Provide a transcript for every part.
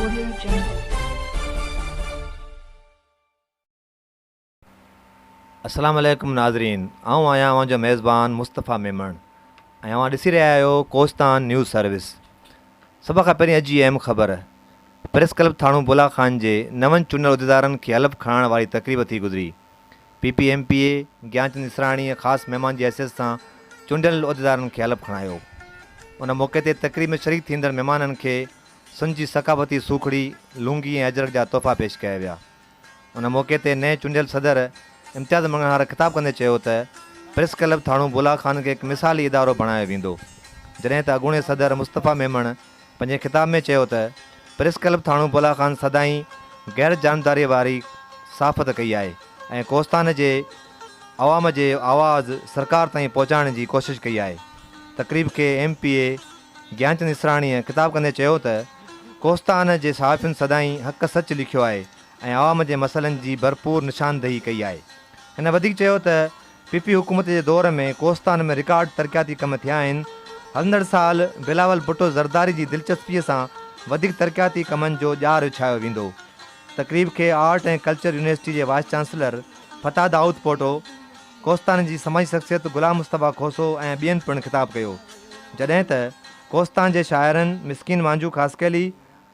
Audio Jungle. السلام عليڪم ناظرين آئون آهيان اوهان جو ميزبان مصطفيٰ ميمڻ ۽ اوهان ڏسي رهيا آهيو ڪوستان نيوز سروس سڀ کان پهرين اڄ جي اهم خبر پريس ڪلب ٿاڻو بولا خان جي نون چونڊيل عهديدارن کي حلف کڻائڻ واري تقريب ٿي گذري P P M P A Gyanchand Israni خاص مهمان جي حيثيت سان چونڊيل عهديدارن کي حلف کڻايو. ان موقعي تي تقريب ۾ شريڪ ٿيندڙ مهمانن کي سن جي ثقافتي سوکڙي، لونگي ۽ اجرڪ جا تحفا پيش ڪيا ويا. ان موقعي تي نئين چونڊيل صدر امتياز مڱڻهار خطاب ڪندي چيو ته پريس ڪلب ٿاڻو بولا خان کي هڪ مثالي ادارو بڻايو ويندو. جڏهن ته اڳوڻي صدر مصطفيٰ ميمڻ پنهنجي خطاب ۾ چيو ته پريس ڪلب ٿاڻو بولا خان سدائين غير جانبداري واري صحافت ڪئي آهي ۽ ڪوهستان جي عوام جي آواز سرڪار تائين پهچائڻ جي ڪوشش ڪئي آهي. تقريب کي ايم پي اي گيانچند اسراڻيء خطاب ڪندي چيو ته ڪوهستان جي صحافين سدائين حق سچ لکيو آهي ۽ عوام جي مسئلن جي ڀرپور نشاندهي ڪئي آهي. هن وڌيڪ چيو ته پي پي حڪومت جي دور ۾ ڪوهستان ۾ رڪارڊ ترقياتي ڪم ٿيا آهن، هلندڙ سال بلاول ڀٽو زرداري جي دلچسپي سان وڌيڪ ترقياتي ڪمن جو ڄار وڇايو ويندو. تقريب کي آرٽ ۽ ڪلچر يونيورسٽي جي وائيس چانسلر فتاح دائود پوٽو، ڪوهستان جي سماجي شخصيت غلام مصطفيٰ کوسو ۽ ٻين پڻ خطاب ڪيو. جڏهن ته ڪوهستان جي شاعرن مسڪين مانجهو خاصخيلي،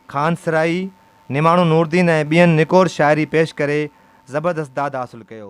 خان سرائي، نماڻو نوردين ۽ ٻين نڪور شاعري پيش ڪري زبردست داد حاصل ڪيو.